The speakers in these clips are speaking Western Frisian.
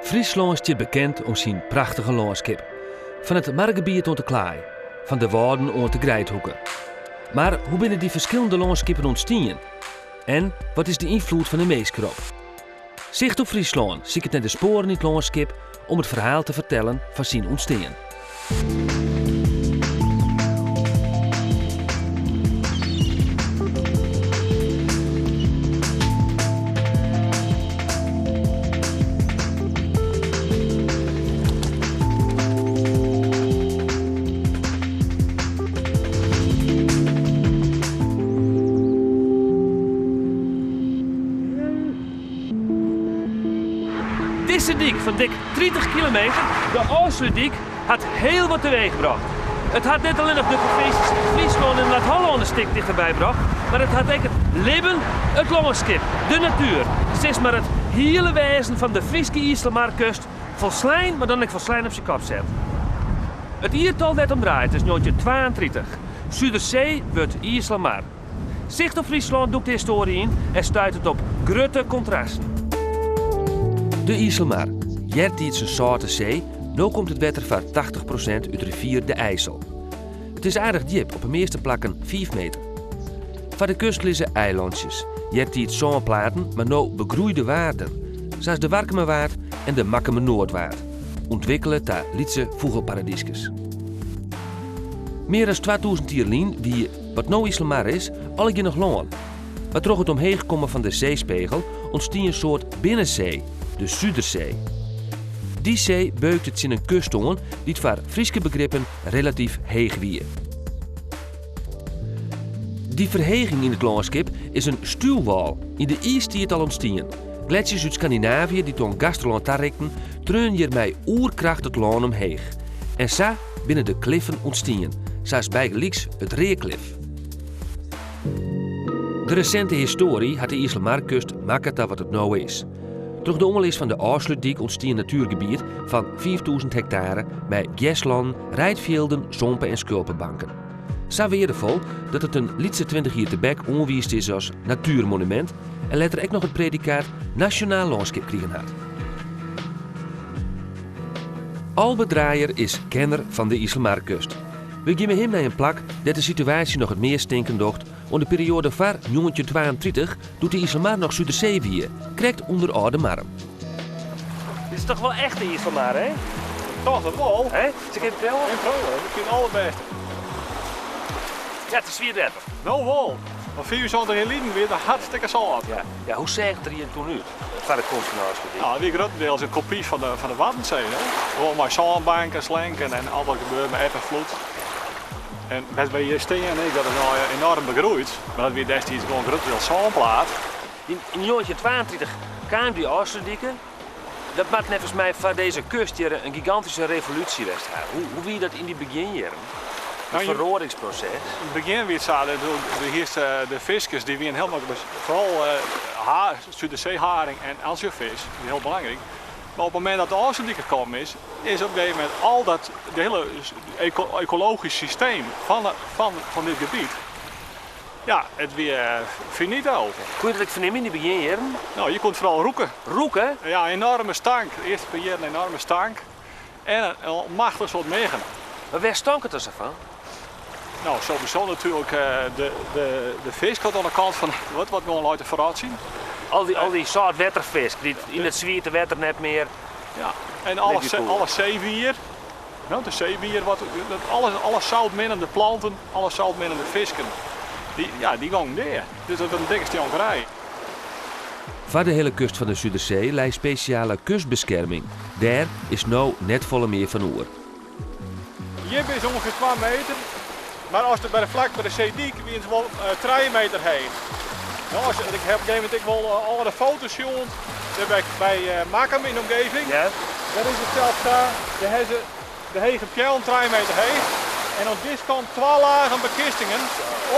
Fryslân stiet bekend om syn prachtige lânskip. Fan it margebiet oant de klaai, fan de Wâlden oant de Greidhoeke. Mar hoe binne dy ferskillende lânskippen ûntstien? En wat is de ynfloed fan de minsk derop? Sicht op Fryslân siket nei de spoaren yn it lânskip om it ferhaal te fertellen fan syn ûntstean. Dizze dyk fan dik 30 kilometer, de Ofslútdyk, hat hiel wat teweech brocht. It hat net allinnich de provinsjes Fryslân en Noard-Hollân in stik tichterby brocht, mar it hat ek it libben, it lânskip, de natuer, sis mar it hiele wêzen fan de Fryske Iselmarkust folslein, mar dan ek folslein op syn kop set. It jiertal dêr't om draait is njoggentjintwaentritich. Sudersee wurdt Iselmar. Sicht op Fryslân dûkt de histoarje yn en stuitet op grutte kontrasten. De Iselmar, eartiids in sâlte see, no komt it wetter foar 80 prosint út rivier de IJssel. It is aardich djip, op 'e measte plakken 5 meter. Foar de kust lizze eilantsjes, eartiids sânplaten, mar no begroeide waarden, sa as de Warkumerwaard en de Makkumer-Noardwaard, ûntwikkele ta lytse fûgelparadyskes. Mear as 2000 jier lyn wie Wat no Iselmar is, allegear noch lân. Mar troch it omheech kommen fan de seespegel ûntstie in soart binnensee, de Sudersee. Dy see beukte tsjin in kust oan dy't foar Fryske begrippen relatyf heech wie. Dy ferheging yn it lânskip is in stuwwâl, yn de iistiid al ûntstien. Gletsjers út Skandinavië dy't oan Gasterlân tarikten, treaun hjir mei oerkracht it lân omheech. En sa binne de kliffen ûntstien, sa as bygelyks it Reaklif. De resinte histoary hat de Iselmarkust makke ta wat it no is. Troch de oanlis fan de Ofslútdyk ûntstie in natuergebiet fan 5000 hektare mei gerslannen, reidfjilden, sompe en skulpebanken. Sa weardefol dat it in lytse 20 jier tebek oanwiisd is as natuermonumint en letter ek noch it predikaat Nasjonaal Lânskip krigen hat. Albert Draaijer is kenner fan de Iselmarkust. We gean mei him nei in plak dêr't de situaasje noch it meast tinken docht oan de perioade foar 1932, doe't de Iselmar noch Sudersee wie, krekt ûnder Alde Marrum. Dit is toch wol echt de Iselmar, hè? Toch dat wol. Hè? Sil ik even priuwe? Even priuwe, ik fyn it allerbêste. Ja, it is swiet wetter. No wol. Want 75 jier lyn wie it hartstikke sâlt. Ja. Ja, hoe seach it der hjir toen út? Foar de komst fan de Ofslútdyk? No, it wie gruttendeels in kopy fan de, fan de Waddenzee. Hè? Gewoan mei sânbanken, slenken en al dat gebeurde mei eb en floed. En wêr't wy hjir stean, ek, dat is no enoarm begroeid, mar dat wie destiids gewoan gruttendeels sânplaat. Yn 1932 kaam dy Ofslútdyk. Dat moat neffens my foar dizze kust hjir in gigantyske revolúsje west ha. Hoe wie dat yn dy begjinjierren? It feroaringsproses? Yn it begjin wie it sa, de hieste de fiskers dy wienen hiel foaral Suderseeharing en ansjovis, wie hiel belangryk. Mar op it momint dat de Ofslútdyk der kommen is, is op in gegeven momint al dat hiele ekologysk systeem fan dit gebiet, ja, it wie finito. Koe je dat ek fernimme yn dy begjinjierren? No, je koene it foaral rûke. Rûke? Ja, in enorme stank. De earste pear jierren in enorme stank. En in machtich soad miggen. Mar wêr stonk it dan sa fan? No, sowieso natuerlik de fisk wat oan de kant fan wat wat gewoan leit te ferrotsjen. Al dy sâltwetterfisk dy't yn it swiete wetter net mear. Ja, en alle seewier. No, de seewier, wat, alle zoutminnende planten, alle zoutminnende fisken, dy, ja, dy gongen dea. Dus dat wurdt in dikke stjonkerij. Foar de hiele kust fan de Sudersee lei spesjale kustbeskerming. Dêr is no net folle mear fan oer. Hjir binne se ûngefear 2 meter, mar as by de flak by de seedyk wiene se wol 3 meter heech. No, as, ik ha op in gegeven momint ek wol âlde foto's sjoen dêr by, by Makkum yn de omgeving. Ja. Dêr is it sels sa, dêr ha se de hege peallen 3 meter heech en oan dizze kant 2 lagen bekistingen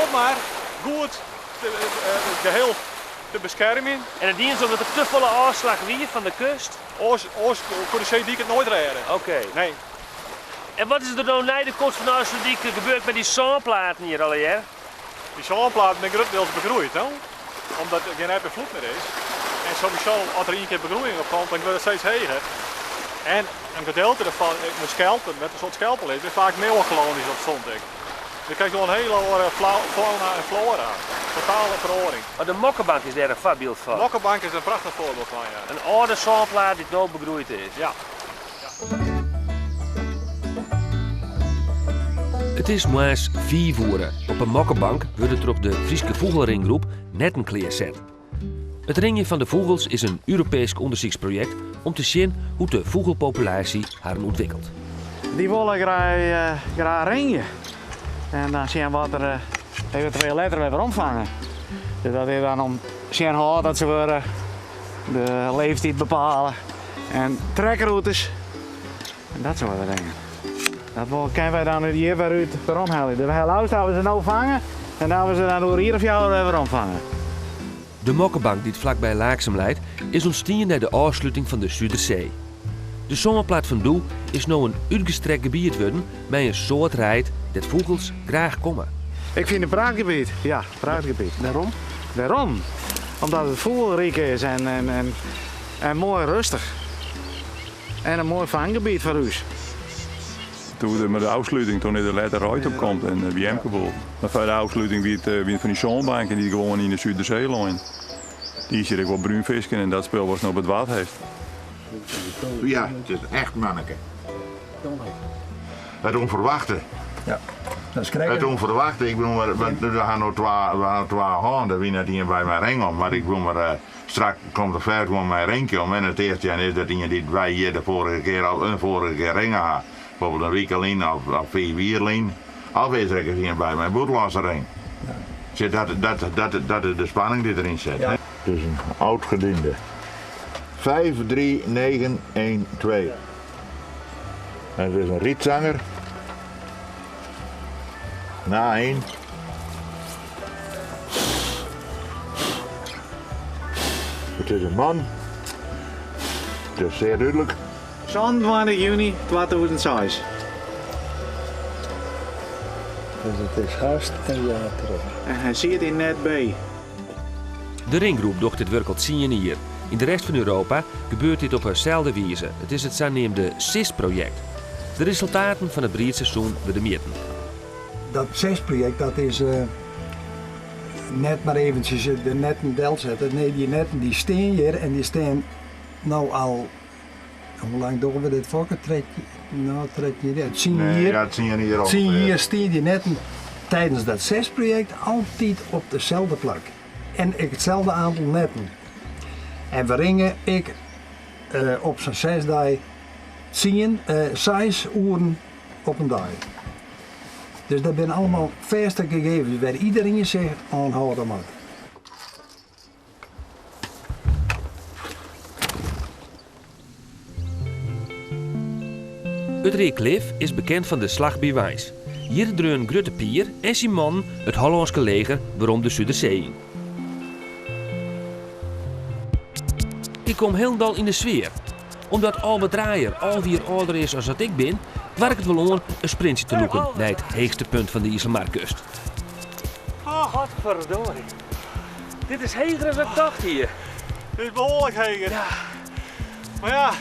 om mar goed it geheel te beskermjen. En dat dienen se omdat der te folle ôfslach wie fan de kust? Oars, oars koe de seedyk it noait rêde. Oké. Nee. En wat is der no nei de komst fan de Ofslútdyk gebeurd mei dy sânplaten hjir allegear? Dy sânplaten binne gruttendeels begroeid, no? Omdat der gjin eb en floed mear is. En sowieso, as der ien kear begroeiing op komt, dan wurdt it steeds heger. En in gedeelte derfan met skelpen, met een soort skelpen is, vaak meeuwenkolonies ontstond ik. Dan krijg je wel een hele andere fauna en flora. Totale feroaring. Maar de Mokkebank is dêr in foarbyld fan. De Mokkebank is in prachtich foarbyld fan, ja. In âlde sânplaat dy't no begroeid is. Ja. It is moarns fiif oere. Op 'e Mokkebank wurde troch de Fryske Fûgelringgroep netten klearset. It ringjen fan de fûgels is in Europeesk ûndersyksprojekt om te sjen hoe't de fûgelpopulaasje harren ûntwikkelt. Dy wolle graach ringje en dan sjen wat der eventueel letter wer weromfange. Dus dat is dan om sjen hoe âld dat se wurde, de leeftiid bepale en trekrûtes en dat soarte dingen. Dat wol kinne wy dan út hjir wer út weromhelje. Dus wy leafst hawwe se no fange en dan hawwe se dan oer jier of fjouwer wer weromfange. De Mokkebank dy't flakby Laaksum leit, is ûntstien nei de ôfsluting fan de Sudersee. De sânplaat fan doe is no in útgestrekt gebiet wurden mei in soad reid dêr't fûgels graach komme. Ik fyn it in prachtgebiet, ja, prachtgebiet. Wêrom? Wêrom? Omdat it fûgelryk is en, en, en, en moai rêstich. En in moai fanggebiet foar ús. Toen der mei de ôfsluting, toen is der letter reid op komd en beamkebol. Mar foar de ôfsluting wie it wie it fan dy sânbanken dy't gewoan yn de Sudersee leinen. Dy is hjir ek wol brúnfisken en dat spul watst no op it Wad hast. Ja, it is echt manneke. It ûnferwachte. Ja, dat is krekt. It ûnferwachte, ik bedoel mar, want we ha no twa, we ha twa hân, der wie net ien by mei ring om, mar ik bedoel mar, eh, strak komt der fêst gewoan mei rinkje om en it earste ien is dat ien dy't wy hjir de foarige kear al in foarige kear ringe ha, bijvoorbeeld in wike lyn of, of fiif jier lyn, of is der ek ris ien by mei in bûtenlânse ring. Sjoch, dat, dat, dat, dat is de spanning dy't deryn sit. Ja. Het is in oud-gediende. 5, 3, 9, 1, 2. En het is in rietzanger. Na één. Het is in man. Het is zeer duidelijk. 27 juny 2006. Dus it is hast in jaar terug. En hy siet yn net B. De ringgroep docht dit wurk al tsien jier. Yn de rest fan Europa gebeurt dit op deselde wize. It is it saneamde SIS-projekt. De resultaten fan it briedseizoen wurde mjitten. Dat SIS-projekt dat is net mar eventsjes de netten delsette. Nee, dy netten dy stean hjir en dy stean no al, hoe lang dogge we dit Fokke? No, 13 jier, tsien jier. Ja, tsien jier al. Tsien jier stean dy netten tidens dat SIS-projekt altyd op deselde plak. En ek itselde oantal netten. En we ringe ek op sa'n seis dei tsien, seis oeren op in dei. Dus dat binne allemaal fêste gegevens wêr iedereen sich oan hâlde moat. It Reaklif is bekend fan de Slach by Warns. Hjir dreaun Grutte Pier en syn mannen it Hollânske leger werom de Sudersee yn. Ik kom hielendal yn de sfear. Omdat Albert Draaier 11 jier âlder is as dat ik bin, doar ik it wol oan in sprintsje te lûken nei it heechste punt fan de Iselmarkust. Godverdorie. Dit is heger as ik tocht hie. Dit is behoarlik heger. Ja. Mar ja,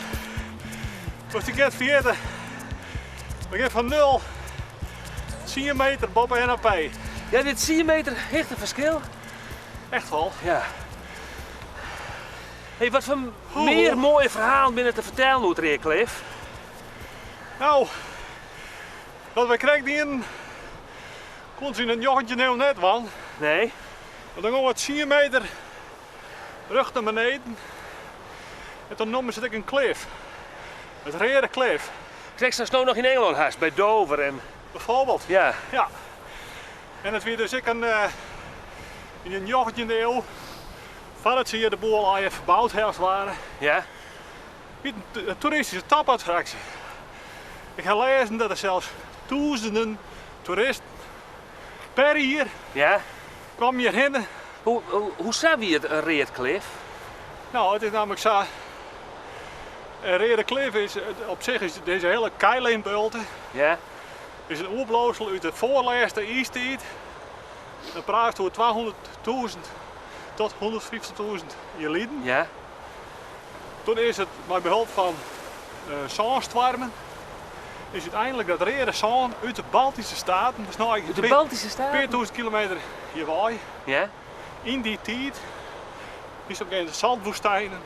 moatst dy net ferjitte. We gean fan 0 tsien meter boppe NAP. Ja, dit tsien meter hichteferskil. Echt wol. Ja. Hey, wat foar mear moaie ferhalen binne te fertellen oer it Reaklif? Nou, wat wy krekt dienen, koenen se yn de njoggentjinde iuw net dwaan. Nee. Want dan gongen we tsien meter rjocht nei beneden en toen noemden ze it ek in klif. It Reade Klif. Krekt sa's no noch yn Ingelân hast, by Dover en. Bijvoorbeeld. Ja. Ja. En it wie dus ek in, yn de njoggentjinde iuw, foardat se hjir de boel allegear ferboud ha as it ware, Ja. wie it in toeristyske topattraksje. Ik ha lêzen dat der sels tûzenen toeristen per jier Ja. kwam hjirhinne. Hoe, hoe sa wie it in read klif? Nou, it is namelijk sa, in reade klif is, op sich is dizze hiele keileembulte Ja. is in oerbliuwsel út de foarlêste iistiid. Dan praatst oer 200.000 tot 150.000 jier liden. Ja. Toen is it mei behulp fan Sânstoarmen is úteinlik dat reade sân út de Baltyske Staten, dus no Ut de Baltyske Staten? pear tûzen kilometer hjirwei. Ja. Yn dy tiid is op in gegeven momint de sâltwoestijnen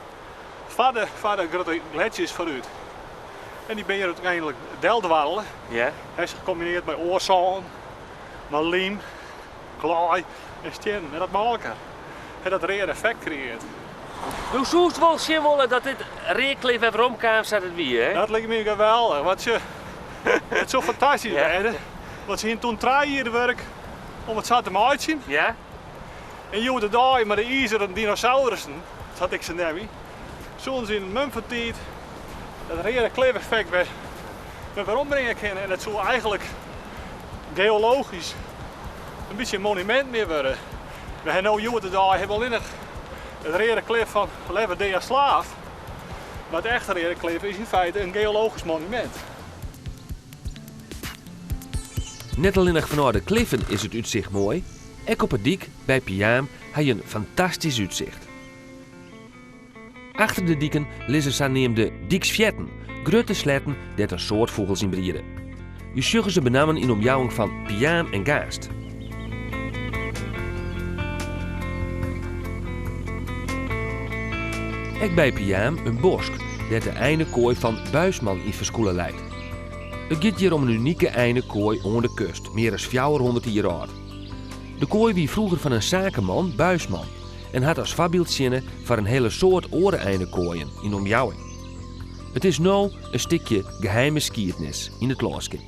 foar de, foar de grutte gletsjers foarút. En dy binne hjir úteinlik deldwarrele. Ja. Hy is gecombineerd mei oar sân, mei lym, klaai en stiennen. En dat mei elkoar hat dat reade effekt kreëard. Do soest wol sjen wolle dat dit Reaklif wer werom kaam sa't it wie, hè? Dat liket my geweldich, want sjoch, it soe fantastysk wêze, want se hiene toen trije jier wurk om it sa te meitsjen. Ja. En hjoed-de-dei mei de izeren dinosaurussen, sa't ik se neam, soene se yn in mum fan tiid dat reade klif-effekt wer werombringe kinne. En dat soe eigentlik geologysk in bytsje in monumint mear wurde. We ha no hjoed-de-dei hawwe allinnich it reade klif fan Leverdea Slaaf, mar it echte reade klif is yn feite in geologysk monumint. Net allinnich fanôf de kliffen is it útsicht moai, ek op 'e dyk by Piaam ha je in fantastysk útsicht. Achter de diken lizze saneamde dyksfearten, grutte sletten dêr't in soad fûgels yn briede. Je sjogge se benammen yn de omjouwing fan Piaam en Gaast. Ek by Piaam in bosk dêr't de einekoai fan Buisman yn ferskûle leit. It giet hjir om in unike einekoai oan de kust, mear as 400 jier âld. De koai wie froeger fan in sakeman, Buisman, en hat as foarbyld tsjinne foar in hele soad oare einekoaien yn de omjouwing. It is no in stikje geheime skiednis yn it lânskip.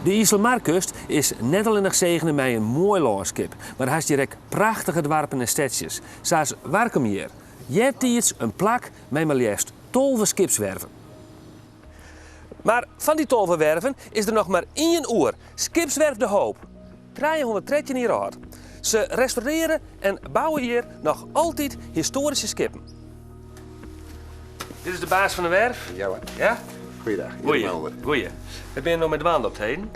De Iselmarkust is net allinnich segene mei in moai lânskip, mar hast hjir ek prachtige doarpen en stedsjes, sa as Warkum hjir, eartiids in plak mei mar leafst 12 skipswerven. Mar fan dy 12 werven is der noch mar ien oer, Skipswerf De Hoop, 313 jier âld. Se restaureare en bouwe hjir noch altyd histoaryske skippen. Dit is de baas fan de werf? Ja hoor. Ja? Goeiedag, Goeie. Goeie. Wêr binne je no mei dwaande op 't heden?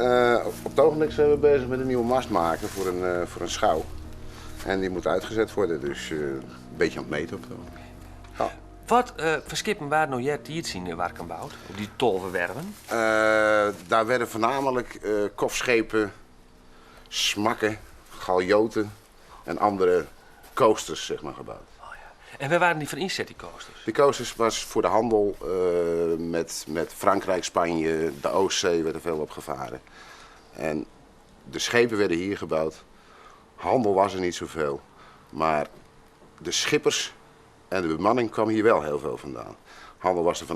Op het ogenblik zijn we bezig met een nieuwe mast maken voor een schouw. En die moet uitgezet worden, dus een beetje aan het meten op het ogenblik. Ja. Wat foar skippen waarden no eartiids yn Warkum boud, op dy 12 werven? Daar werden voornamelijk kofschepen, smakken, galjoten en andere coasters zeg maar, gebouwd. Oh, ja. En wêr waarden dy foar ynset, dy coasters? Die coasters was voor de handel met Frankrijk, Spanje, de Oostzee werd er veel op gevaren. En de schepen werden hier gebouwd. Handel was er niet zoveel, maar de schippers en de bemanning kwam hier wel heel veel vandaan. Handel was er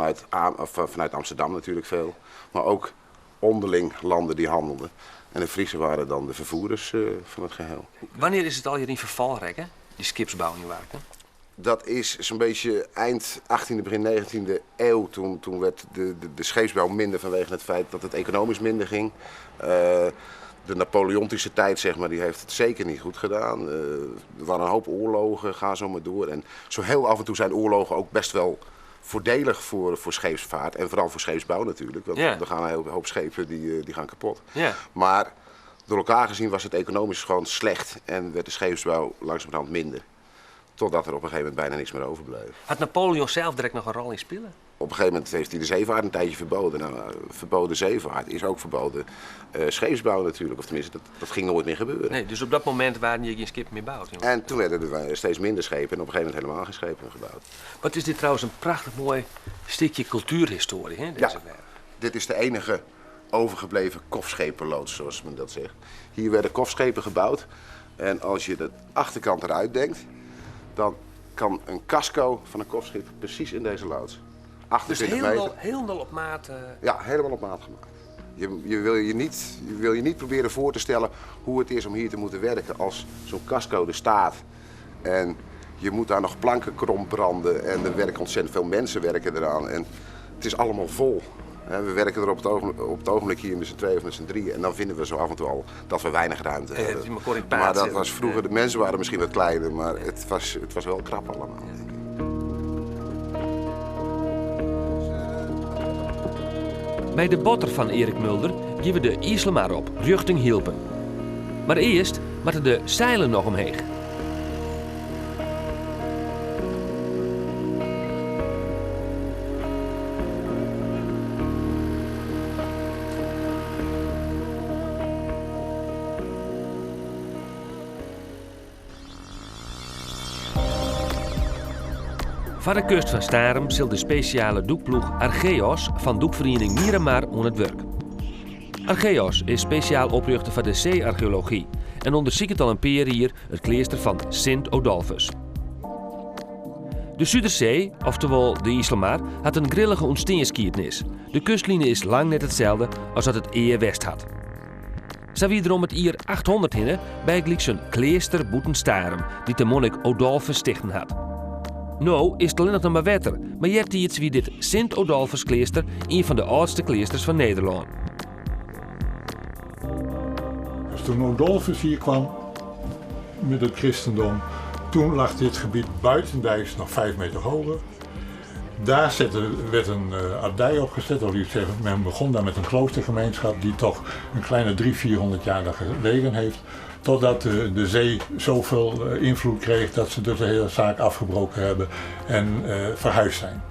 vanuit Amsterdam natuurlijk veel, maar ook onderling landen die handelden. En de Friezen waren dan de vervoerders van het geheel. Wannear is it allegear yn ferfal rekke, dy skipsbou yn Warkum? Dat is zo'n beetje eind 18e, begin 19e eeuw. Toen werd de scheepsbouw minder vanwege het feit dat het economisch minder ging. De Napoleontische tijd, zeg maar, die heeft het zeker niet goed gedaan. Er waren een hoop oorlogen, ga zo maar door. En zo heel af en toe zijn oorlogen ook best wel voordelig voor scheepsvaart. En vooral voor scheepsbouw natuurlijk. Want er gaan een hele hoop schepen die gaan kapot. Maar door elkaar gezien was het economisch gewoon slecht. En werd de scheepsbouw langzamerhand minder. Totdat er op een gegeven moment bijna niks meer overbleef. Had Napoleon zelf direct nog een rol in spelen? Op een gegeven moment heeft hij de zeevaart een tijdje verboden. Verboden zeevaart is ook verboden scheepsbouw natuurlijk. Of tenminste, dat ging nooit meer gebeuren. Nee, dus op dat moment waren hier geen schepen meer gebouwd, jongen. En toen werden er steeds minder schepen en op een gegeven moment helemaal geen schepen meer gebouwd. Wat is dit trouwens een prachtig mooi stukje cultuurhistorie, hè, deze Ja, werf. dit is de enige overgebleven kofschepenloods, zoals men dat zegt. Hier werden kofschepen gebouwd. En als je de achterkant eruit denkt, dan kan een casco van een kofschip precies in deze loods. 28 Dus meter. helemaal op maat? Ja, helemaal op maat gemaakt. Je wil je niet proberen voor te stellen hoe het is om hier te moeten werken als zo'n casco er staat. En je moet daar nog planken krom branden en er werken ontzettend veel mensen werken eraan. En het is allemaal vol. Hè, we werken er op het ogenblik hier met z'n tweeën of met z'n drieën. En dan vinden we zo af en toe al dat we weinig ruimte hebben. Het is maar kort in Maar dat Paas, hè. was vroeger, de mensen waren misschien wat kleiner, maar het was wel krap allemaal. Bij de botter van Erik Mulder geven we de Iselmar op, richting Hylpen. Maar eerst moeten de zeilen nog omheen. Foar de kust fan Starum sil de spesjale dûkploech Archeos fan dûkferiening Miramar oan it wurk. Archeos is spesjaal oprjochte foar de see-archeology en ûndersiket al in pear jier it kleaster fan Sint Odolfus. De Sudersee, oftewol de Iselmar, hat in grillige ûntsteansskiednis. De kustline is lang net itselde as dat it ea west hat. Sa wie der om it jier 800 hinne bygelyks in kleaster bûten Starum, dy't de monnik Odolfus stichten hat. No is it allinnich noch mar wetter, mar eartiids wie dit Sint Odolfuskleaster ien fan de âldste kleasters fan Nederlân. Dus toen Odolfus hier kwam met het christendom, toen lag dit gebied buitendijks nog 5 meter hoger. Daar zette, werd een uh, abdij opgezet, of zeggen, men begon daar met een kloostergemeenschap die toch een kleine 300, 400 jaar gelegen heeft. Totdat de, de zee zoveel eh, invloed kreeg dat ze dus de hele zaak afgebroken hebben en uh, verhuisd zijn.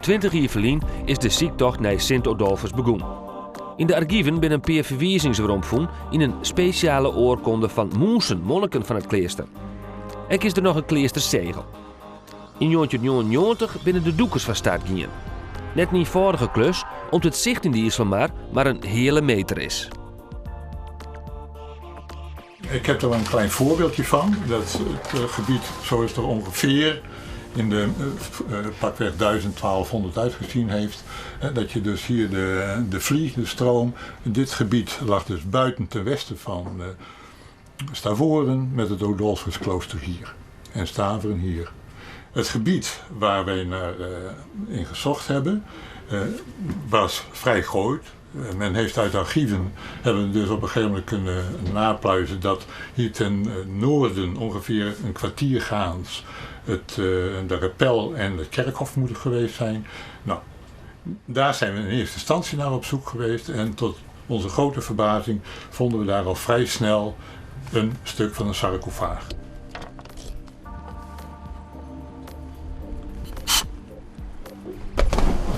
20 jier ferlyn is de syktocht nei Sint Odolfus begûn. Yn de argiven binne in pear ferwizings weromfûn yn in spesjale oarkonde fan mûntsen, monniken fan it kleaster. Ek is der noch in kleastersegel. Yn 1999 binne de dûkers fan start gien. Net in ienfâldige klus, om't it sicht yn de Iselmar mar in heale meter is. Ik heb er een klein voorbeeldje van. Dat het eh, gebied, zo is er ongeveer in de uh, pakweg 1000, 1200 uitgezien heeft. Dat je dus hier de, de vlie, de stroom. Dit gebied lag dus buiten ten westen van uh, Stavoren met het Odolphusklooster hier en Staveren hier. Het gebied waar wij naar in gezocht hebben was vrij groot. Men heeft uit archieven hebben dus op een gegeven moment kunnen napluizen dat hier ten noorden ongeveer een kwartier gaans het, de rappel en het kerkhof moeten geweest zijn. Nou, daar zijn we in eerste instantie naar op zoek geweest en tot onze grote verbazing vonden we daar al vrij snel een stuk van een sarcofaag.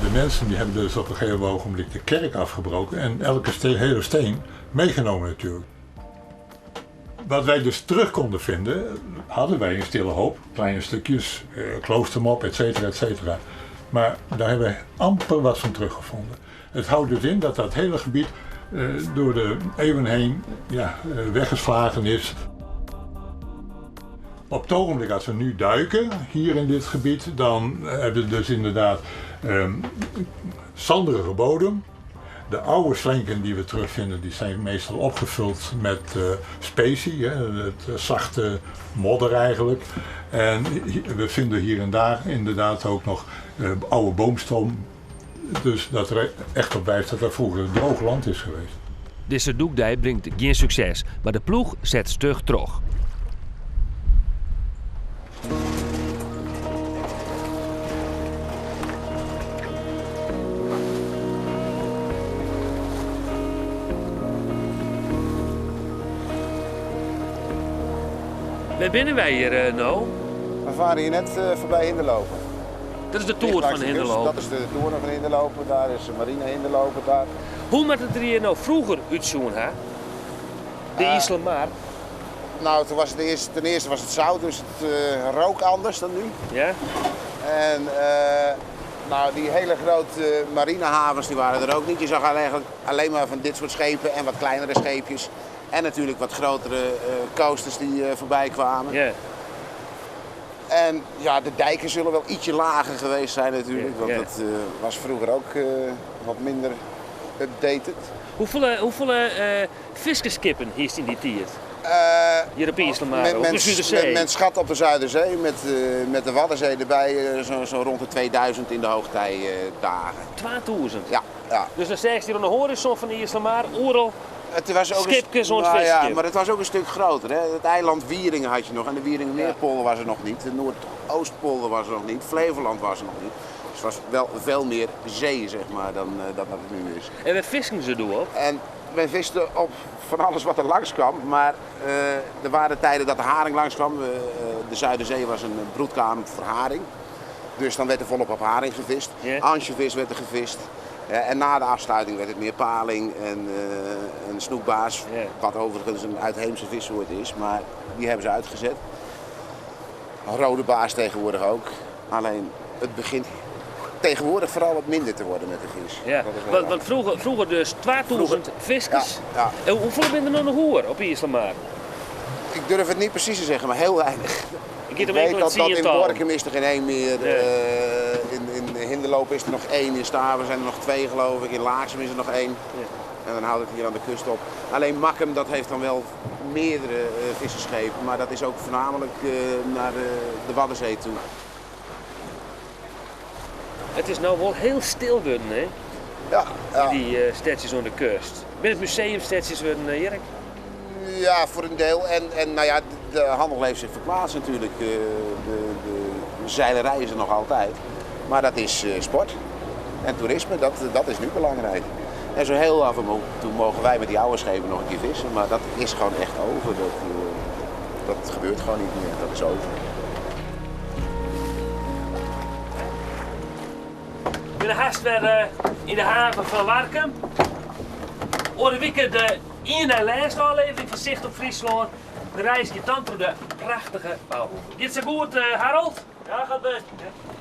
De mensen die hebben dus op een gegeven ogenblik de kerk afgebroken en elke steen, hele steen meegenomen natuurlijk. Wat wij dus terug konden vinden, hadden wij in stille hoop. Kleine stukjes, eh, kloostermop, et cetera, et cetera. Maar daar hebben wij amper wat van teruggevonden. Het houdt dus in dat dat hele gebied eh, door de eeuwen heen ja, eh, weggeslagen is. Op het ogenblik als we nu duiken hier in dit gebied, dan hebben we dus inderdaad um, zanderige bodem. De oude slenken die we terugvinden, die zijn meestal opgevuld met uh, specie, hè, het eh, zachte modder eigenlijk. En we vinden hier en daar inderdaad ook nog uh, oude boomstom. Dus dat er echt op wijst dat er vroeger droog land is geweest. Dizze dûkdei bringt gjin sukses, mar de ploech set stug troch. Wêr binne wy hjir eh, no? We varen hier net eh, voorbij Hinderlopen. Dat is de toer van Hinderlopen. Dat is de toren van Hinderlopen. Daar is de marine Hinderlopen. Daar. Hoe moat it der hjir no froeger útsjoen ha? De uh, Iselmar? Nou, toen was het eerst, ten eerste was het zout, dus het uh, rook anders dan nu. Ja. En uh, nou, die hele grote marinehavens die waren er ook niet. Je zag eigenlijk alleen maar van dit soort schepen en wat kleinere scheepjes. En natuurlijk wat grotere coasters die voorbij kwamen. Ja. En ja, de dijken zullen wel ietsje lager geweest zijn natuurlijk. Want dat was vroeger ook wat minder updated. Hoefolle, hoefolle fiskersskippen hiest yn dy tiid? Hjir op Iselmar, men, op de Sudersee? Men, men schat op de Zuiderzee met, met de Waddenzee erbij zo, zo rond de 2000 in de hoogtijdagen. 2000? Ja, ja. Dus dan seachst hjir oan de horizon fan de Iselmar oeral Het was ook skipkes oan it nou ja, fiskjen. maar het was ook een stuk groter. Hè? Het eiland Wieringen had je nog en de Wieringermeerpolder was er nog niet. De Noordoostpolder was er nog niet. Flevoland was er nog niet. Dus het was wel veel meer zee, zeg maar, dan dat het nu is. En wêr fisken se doe op? En men viste op van alles wat er langskwam. Maar er waren tijden dat de haring langskwam. De Zuiderzee was een broedkamer voor haring. Dus dan werd er volop op haring gevist. Ja. Ansjovis werd er gevist. En na de afsluiting werd het meer paling en snoekbaars. Ja. Wat overigens een uitheemse vissoort is, maar die hebben ze uitgezet. Rode baars tegenwoordig ook. Alleen het begint tegenwoordig vooral wat minder te worden met de vis. Ja, Dat is wel want, jammer. want vroeger, vroeger dus 2000 fiskers. Ja, ja. En hoeveel zijn er nou nog hoer op IJsselmaar? Ik durf het niet precies te zeggen, maar heel weinig. Ik Ik om weet enkele dat, dat in tientallen. Borkum is er geen één meer. Nee. In, in Hinderloop is er nog één. In Staven zijn er nog twee geloof ik. In Laaksum is er nog één. Ja. En dan houdt het hier aan de kust op. Alleen Makkum, dat heeft dan wel meerdere visserschepen. Maar dat is ook voornamelijk naar de Waddenzee toe. Het is nou wel heel stil worden, hè? Ja, ja. Die stadjes aan de kust. Binnen het museum stadjes worden, Erik? Ja, voor een deel. En, en nou ja, de, de handel heeft zich verplaatst natuurlijk. De, de zeilerij is er nog altijd. Maar dat is sport. En toerisme, dat, dat is nu belangrijk. En zo heel af en toe mogen wij met die oude schepen nog een keer vissen. Maar dat is gewoon echt over. Dat, dat gebeurt gewoon niet meer. Dat is over. Ik ben haast weer in de haven van Warkum. Oor de week de ene laatste aflevering van Zicht op Friesland. De reis je dan door de prachtige bouwhoeve. Dit is goed, Harold? Ja, gaat best. Ja.